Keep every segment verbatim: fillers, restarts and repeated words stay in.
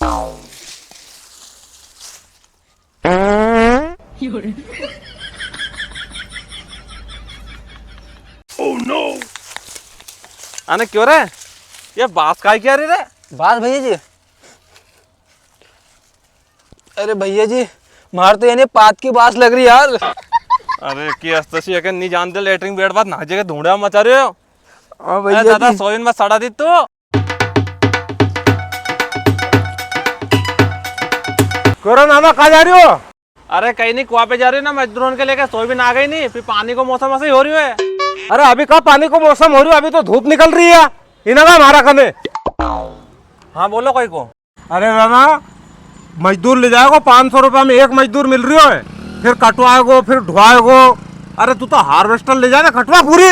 अने क्यों रे, ये बास काय की आ री रे? बास भैया जी, अरे भैया जी, म्हारे तो यानी पात की बास लग री यार। अरे की हस्त सी है के नी जानते, लेटरिन बैठ बाद ना जगह धूड़ा मचा रहे हो। हाँ ए भैया दादा, जी। सोइन में सड़ा दी तू। करो नाना, कहाँ जा रहे हो? अरे कहीं नी, कुआ पे जा रहे हो ना, मजदूरों के लेके सोयाबीन आ गई नी, फिर पानी को मौसम ऐसे ही हो रही है। अरे अभी कहाँ पानी को मौसम हो रही है, अभी तो धूप निकल रही है। इन्हें का मारा कने। हाँ बोलो कोई को। अरे दादा, मजदूर ले जाएगो, पाँच सौ रुपया में एक मजदूर मिल रही है, फिर कटवाएगो, फिर ढुआएगो। अरे तू तो हार्वेस्टर ले जा ना, कटवा पूरी।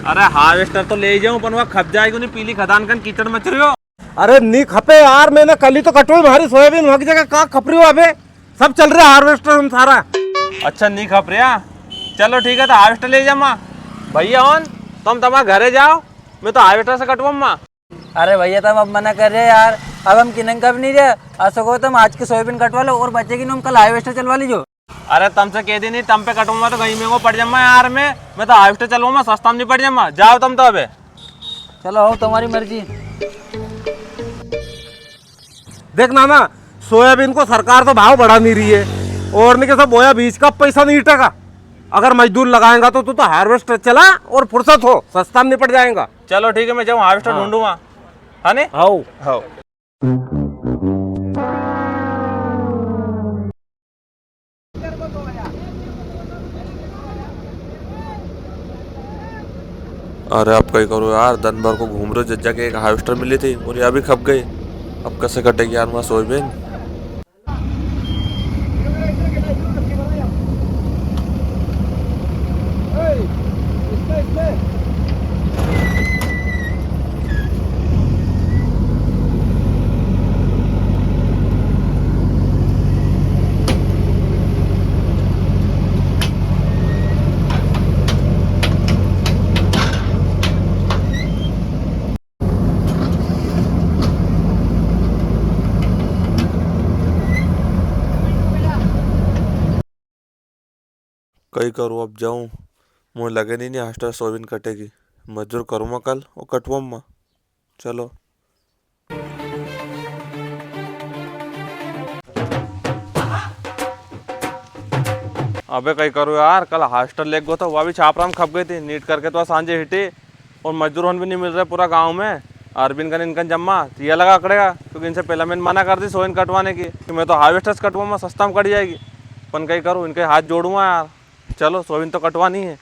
अरे हार्वेस्टर तो ले जाऊं, पर वहाँ खप जाएगी नी, पीली खदान कन कीचड़ मच रही हो। अरे नी खपे यार, मैंने कल ही तो कटवाई, म्हारी सोयाबीन वहाँ की जगह कहाँ खप रही हो अबे, सब चल रहा हार्वेस्टर हम सारा। अच्छा नी खप रहा, चलो ठीक है, तो हार्वेस्टर ले जा माँ। भैया होन, तुम तमारे घरे जाओ, मैं तो हार्वेस्टर से कटवाऊँ माँ। अरे भैया, तम अब मना कर रहे यार, अब हम किनंग का भी नी रहे। असो को तम आज की सोयाबीन कटवा लो और बचेगी नी, हम कल हार्वेस्टर चलवा लीजो। अरे तमसे कह दी नी, तम पे कटूंगा तो कहीं महंगो पड़ जाऊंगा यार मैं। मैं तो हार्वेस्टर चलवाऊंगा, सस्ता में नी पड़ जाऊंगा। जाओ तम तो अबे। चलो, हो तुम्हारी मर्जी। देख नाना, सोयाबीन को सरकार तो भाव बढ़ा नी रही है और नी कैसा बोया बीज का पैसा नी हिटेगा। अगर मजदूर लगाएगा तो तू तो हार्वेस्टर चला और फुर्सत हो, सस्ता में निपट जाएगा। चलो ठीक है, मैं जाऊँ हार्वेस्टर हाँ। ढूंढूंगा, है नी? हाउ। हाउ। अरे आप कई करो यार, दन भर को घूम रहे, जज्जा के एक हार्वेस्टर मिली थी और या भी खप गई। अब कैसे कटेगी यार वहाँ सोयाबीन? कई करूँ अब जाऊँ, मुझे लगे नी, नी हास्टर सोयाबीन कटेगी। मजदूर करूँगा कल और कटवाऊँगा। चलो। अबे कई करूँ यार, कल हास्टर लेके गयो तो वा भी छापरा में खप गई थी। नीट करके तो सांझे हिटी और मजदूर होन भी नी मिल रहे पूरा गांव में। अरविंद कन इनकन जम्मा, तो ये लगा अकड़ेगा, क्योंकि इनसे पहले मैंने मना कर दी सोयाबीन कटवाने की, कि मैं तो हार्वेस्टर से कटवाऊंगा, सस्ता में कट जाएगी। पण कई करूँ, इनके हाथ जोड़ूंगा यार। चलो, सोयाबीन तो कटवानी है।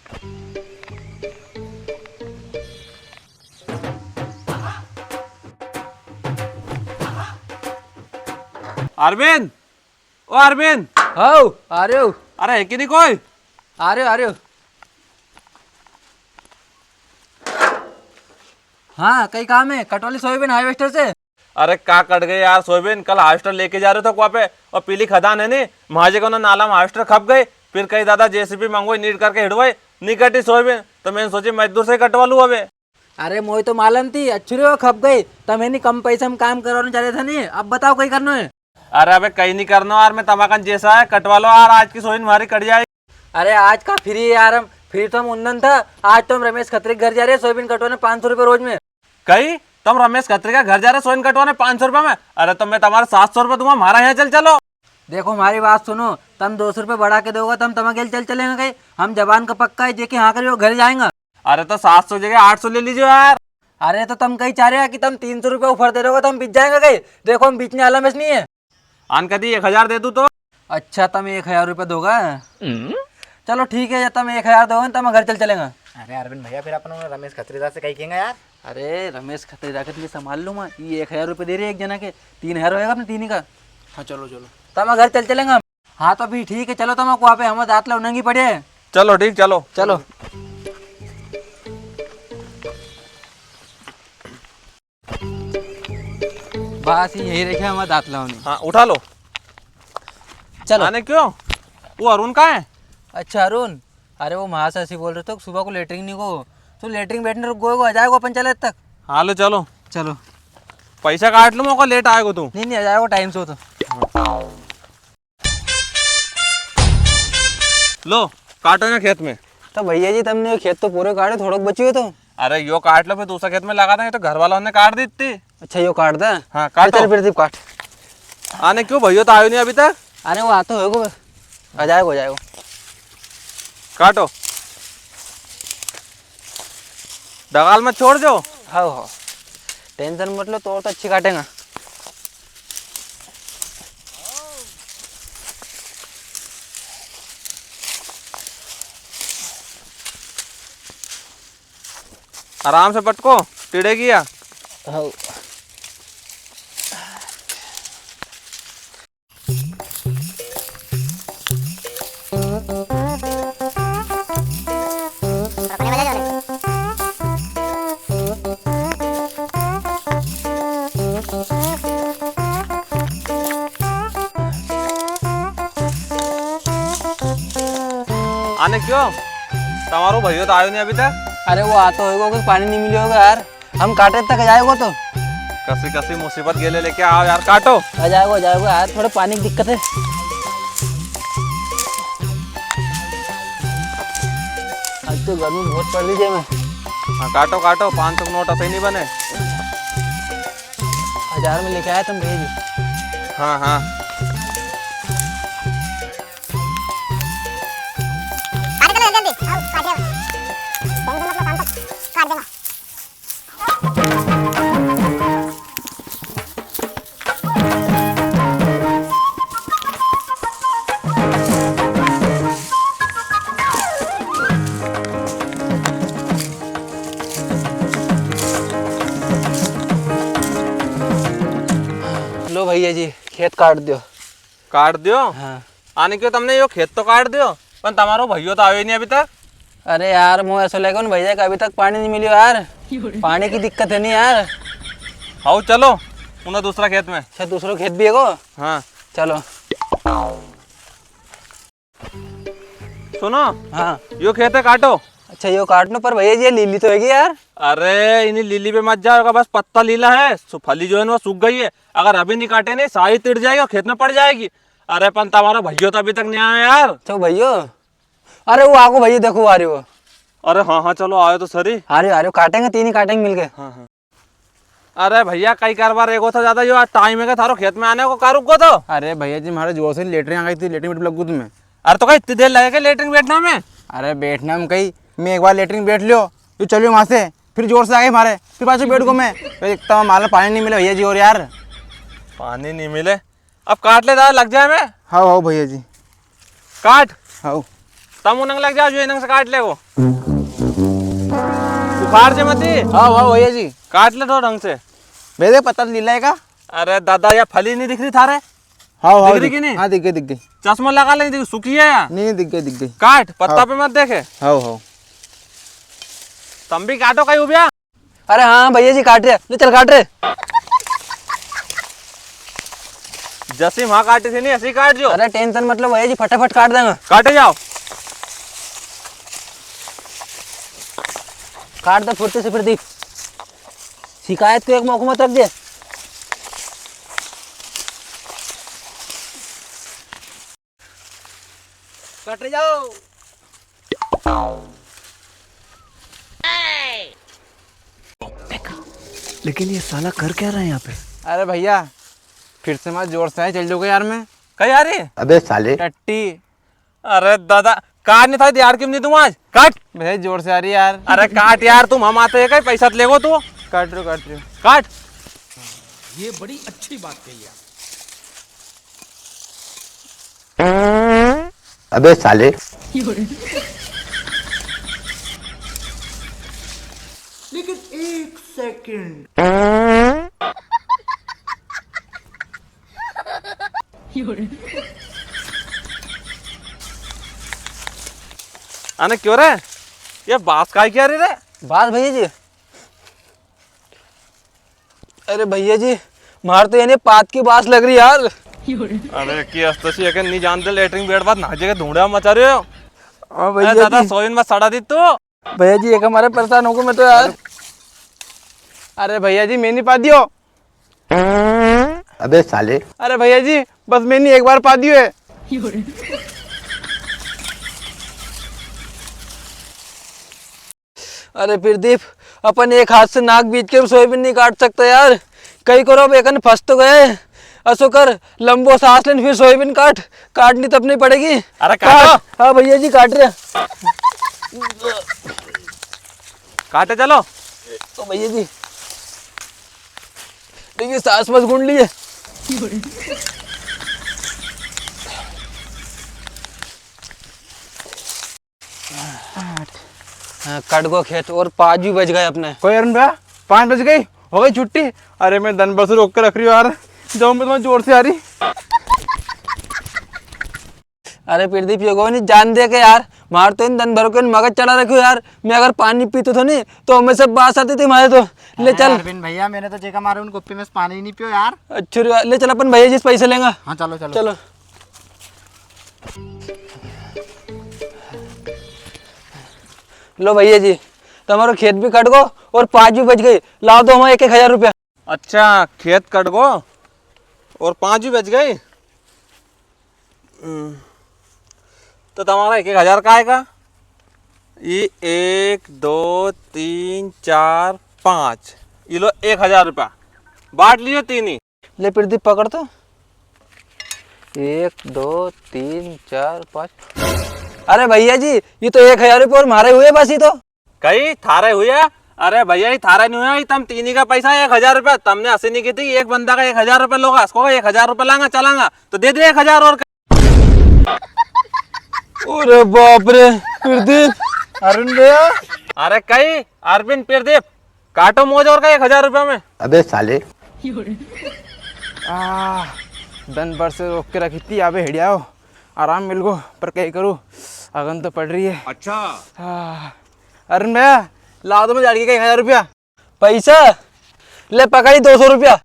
अरविंद, ओ अरविंद। हाउ, आ रहे हो। अरे, है कि नी कोई? आ रहे हो, आ रहे हो। हाँ, कई काम है, कटवा ली सोयाबीन हार्वेस्टर से। अरे, का कट गई यार सोयाबीन? कल हार्वेस्टर लेके जा रहे थे कुआ पे, और पीली खदान है नी, म्हाजे को ना नाला में हार्वेस्टर खप गई। फिर कई दादा जेसीबी मंगवाई, नीट करके हिड़वाई, नी कटी सोयाबीन, तो मैंने सोची मजदूर से ही कटवा लूँ अबे। अरे मोई तो मालूम थी, अच्छी रे वो खप गई। तम है नी कम पैसा में काम करवाने जा रहे थे नी, अब बताओ कई करनो है? अरे अबे कई नी करनो यार, मैं तमाकन जैसा है कटवा लो यार, आज की सोइन मारी कट जाए। अरे आज का फ्री है यार, हम फ्री तो हम उन्नन था। आज तो हम रमेश खत्री के घर जा रहे हैं सोयाबीन कटवाने पाँच सौ रुपये रोज में। कई? तुम रमेश खत्री का घर जा रहे सोइन कटवाने पाँच सौ रुपये में? अरे तो मैं तमारे सात सौ रुपये दूंगा, मारा यहाँ चल चलो। देखो, हमारी बात सुनो, तम दो सौ रुपये बढ़ा के दोगा, तो हम तमा गेल चल चलेंगे कई? हम जबान का पक्का है, जेके हाँ करियो, घर जाएंगा। अरे, तो सात सौ जगह आठ सौ ले लीजिए यार। अरे, तो तम कई चाह रहे हो कि तम तीन सौ रुपये ऊपर दे रहे हो, तो हम बिच जाएंगे कई? देखो, हम बिचने वाला में से नहीं है। आन कदी एक हजार दे दूँ तो? अच्छा, तम एक हजार रुपये दोगा? हम्म। चलो, ठीक है, जब तम एक हजार दोगा, तो हम घर चल चलेंगे। अरे, अरविंद भैया, फिर अपन उन्हें रमेश खत्रीदार से कई कहेंगे यार? अरे, रमेश खत्रीदार के तो मैं संभाल लूंगा। ये एक हजार रुपये दे रहे एक जना के, तीन हजार होएगा अपने तीन ही का। हाँ, चलो, चलो। तो हम घर चल चलेंगे हम। हाँ, तो भी ठीक है, चलो, तो हम कुआ पे हम दांत ला उन्हें पड़े। चलो, ठीक, चलो। चलो। बस, यही रखे हमारे दांत लावनी। हाँ, उठा लो। चलो। आने क्यों? वो अरुण कहाँ है? अच्छा, अरुण, अरे, वो महाशय से बोल रहे थे, सुबह को लेटरिन नहीं को, तो लेटरिन बैठने रुक गए, वो आ जाएगा, अपन चले तक। हाँ, लो, चलो। चलो। पैसा काट लो, मोको लेट आएगो तू। नी, नी, आ जाएगो टाइम से हो तो। लो, काटो ना खेत में। तो भैया जी, तमने यो खेत तो पूरो काट्यो, थोड़ोक बच्यो तो। अरे, यो काट लो, फिर दूसरा खेत में लगा देंगे, तो घर वालों ने काट दी थी। अच्छा, यो काट दे? हाँ, काटो। चल, प्रदीप, काट। आने क्यों, भैया तो आयो नी अभी तक? अरे, वो आतो होगो, आ जाएगो, आ जाएगो। काटो। डगाल मत छोड़ जो। हाँ, हाँ। टेंशन मत लो, तो, तो अच्छी काटेंगा। आराम से पटको, टिड़ेगी या। हाँ। आने क्यों? तमारो भैया तो आयो नी अभी तक। अरे वो आतो होगो, कुछ पानी नी मिलो होगो यार। हम काटे तक जाएगो तो। कसी कसी मुसीबत गेले लेके आओ यार, काटो। आ जाएगो, आ जाएगो यार, थोड़े पानी की दिक्कत है। आज तो गर्मी बहुत पड़ रही है मैं। हाँ, काटो, काटो, पाँच सौ का नोट ऐसे ही नी बने। हजार में लेके आया तुम भैया जी। हाँ, हाँ। काट दो जल्दी, आओ, काट दो। टेंशन मत लो, काम तक काट देगा। लो भैया जी, खेत काट दियो। काट दियो? हाँ। आने क्यों, तमने यो खेत तो काट दियो, पण तमारो भैयो तो आयो ही नी अभी तक। अरे यार, मो ऐसो लगे उन भैया का अभी तक पानी नी मिलियो यार। पानी की दिक्कत है नी यार। हाउ चलो, उन्हें दूसरा खेत में। अच्छा, दूसरो खेत भी है को? हाँ। चलो। सुनो। हाँ। यो खेत है काटो। अच्छा, यो काटनो, पर भैया जी, ये लीली तो हैगी यार। अरे, इनी लीली पे मत जाओ, बस पत्ता लीला है, सु-, फली जो है ना, वो सूख गई है। अगर अभी नी काटे नी, सारी तिड़ जाएगी और खेत में पड़ जाएगी। अरे, पण तमारो भैयो तो अभी तक नी आयो यार। तो भैयो, अरे, वो आगो भैया, देखो, वो आ रियो वो। अरे हाँ, हाँ, चलो, आयो तो सरी। आ रियो, आ रियो, काटेंगे, तीन ही काटेंगे मिलके। हाँ, हाँ। अरे भैया, कई कारबार एगो था ज्यादा, यो आज टाइम है क्या थारो खेत में आने को, का रुक गो तो? अरे भैया जी, म्हारे जोर से लेटरिन आ गई थी, लेटरिन बैठ लग गो तुम्हें। अरे तो कई इतनी देर लगेगा लेटरिन बैठना में? अरे बैठना में कई, मैं एक बार लेटरिन बैठ लियो, यो चलियो वहां से, फिर जोर से आ गई म्हारे, फिर पाछो बैठ गो मैं। तो एक तो मालूम पानी नी मिले भैया जी, और यार। पानी नी मिले? अब काट ले दादा, लग जाए मैं। हाउ, हाउ भैया जी। काट। हाउ। तम उनंग लग जाओ, जो इनंग से काट ले वो। उखाड़ जे मती। हाउ, हाउ भैया जी। काट ले तो ढंग से। भैया, पत्ता लीला है का? अरे दादा, या फली नी दिख री थारे? हाउ, हाउ, दिख री दिख, कि नी? हाँ, दिख गई, दिख गई। चश्मा लगा ले, दिख, सूखी है या? नी, नी, दिख गई, दिख गई। काट, पत्ता हाउ। पे मत देखे। How, how. तम भी काटो कई उबिया। अरे हाँ भैया जी, काट रे, ले चल काट रे। जसी माँ काटी थी नी, ऐसी काट जो। अरे टेंशन मत लो भैया जी, फटाफट काट देंगे। काटे जाओ। काट दे फुर्ती से प्रदीप, शिकायत को एक मौको मत रख दे। कट जाओ। लेकिन ये साला कर क्या रहा है यहाँ पे? अरे भैया, फिर से मैं जोर से आए, चल जाऊंगा यार मैं। कई आ रही? अबे साले। टट्टी। अरे दादा, कार नी था यार, किम नी दूं आज? काट। भैया, जोर से आ रही यार। अरे काट यार, तुम हम आते हैं, कई पैसा तो लेगो तू। काट रहे, काट रहे। काट। ये बड़ी अच्छी बात कही यार। अबे साले। लेकिन एक सेकंड। अने क्यों रे, ये बास काय की आ री रे? बास भैया जी, अरे भैया जी, म्हारे तो यानी पात की बास लग री यार। अरे की हस्तशी है के नी जानते, लेटरिन बैठ बाद ना जगह धूड़ा मचा रहे हो। हाँ अरे भैया दादा, जी। सोइन में सड़ा दी तू। भैया जी, एक हमारे परेशान हो गए मैं तो यार। अरे भैया जी, मैं नी पा दियो। अबे साले। अरे भैया जी, बस मैंने एक बार पा दियो है। अरे प्रदीप, अपन एक हाथ से नाक बीच के भी सोयाबीन नहीं काट सकता यार। कई करो, अब एकन फंस तो गए। असो कर, लंबो सांस लेन फिर सोयाबीन काट। काटनी तो अपनी पड़ेगी। अरे काटो। काट। हाँ भैया जी, काट रहे। काटे चलो। तो भैया जी, देखिए, सांस मत गुण लिए। हाँ, कट गो खेत और पाँच भी बज गए अपने। कोई अरुण भैया, पाँच बज गई, हो गई छुट्टी। अरे मैं दन भर से रोक के रख रही हूँ यार, जाऊँ मैं तुम्हें जोर से आ रही। अरे प्रदीप, ये कोई नहीं जान दे के यार, मार तो इन दन भर को इन मगज चढ़ा रखियो यार। मैं अगर पानी पीतो थो नहीं तो हमें सब बास आती थी मारे तो। ले अरे चल। अरविंद भैया, मैंने तो जेका मारे उन कुप्पी में से पानी ही नहीं पियो यार। अच्छा रे, ले चल अपन भैया जी से पैसे लेंगा। हाँ चलो चलो। चलो। लो भैया जी, तुम्हारो खेत भी कट गो और पाँच भी बज गई। लाओ तो हमारे एक एक हजार रुपया। अच्छा, खेत कट गो और पाँच भी बज गई। हम्म, तो तुम्हारा एक एक हजार का आएगा। ये एक, दो, तीन, चार, पाँच, ये लो एक हजार रुपया, बांट लियो तीन ही। ले प्रदीप, पकड़ तो। एक, दो, तीन, चार, पाँच। अरे भैया जी, ये तो एक हजार रुपये और मारे हुए बस, ये तो। कई थारे हुए? अरे भैया, ये थारे नहीं हुआ, ये तम तीनी का पैसा एक हजार रुपया। तमने असी नहीं की थी, एक बंदा का एक हजार रुपया लोगा, इसको एक हजार रुपया लांगा, चलांगा, तो दे दे एक हजार और। अरे बाप रे, प्रदीप। अरुण भैया। अरे कई, अरविंद, प्रदीप, काटो मौज और का एक हजार रुपया में। अबे साले। आ, दन भर से रोक के रखी थी, अबे हेड़िया हो, आराम मिल गो, पर कई करूँ, अगन तो पड़ रही है। अच्छा। आ, अरुण भैया, लाओ तो मैं झाड़ के कई एक हजार रुपया। पैसा? ले पकड़ी दो सौ रुपया।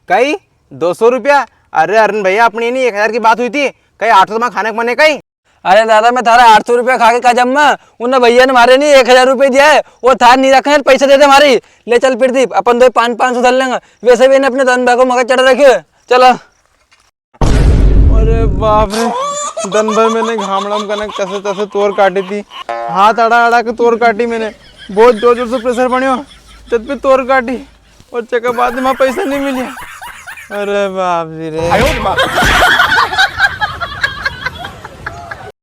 कई? दो सौ रुपया? अरे अरुण भैया, अपनी नहीं एक हजार की बात हुई थी, कई आठ सौ में खाने को मने कई? अरे दादा, मैं थारा आठ सौ रुपया खा के का जम्मा? उन्हें भैया ने मारे नहीं एक हजार रुपये दिया है, वो थार नहीं रखा है, पैसा दे दे मारी। ले चल प्रदीप, अपन दो पाँच, पाँच सौ धर लेंगा, वैसे भी इन्हें अपने दन भाई को मगज चढ़ा रखे है। चलो। अरे बाप रे, दन भर मैंने घामड़ा में कनक तसे तसे तोर काटी थी, हाथ अड़ा अड़ा के तोर काटी मैंने, बहुत जोर जोर से प्रेशर बनियो, जब भी तोर काटी और चेक बाद में पैसा नहीं मिले। अरे बाप जी रे।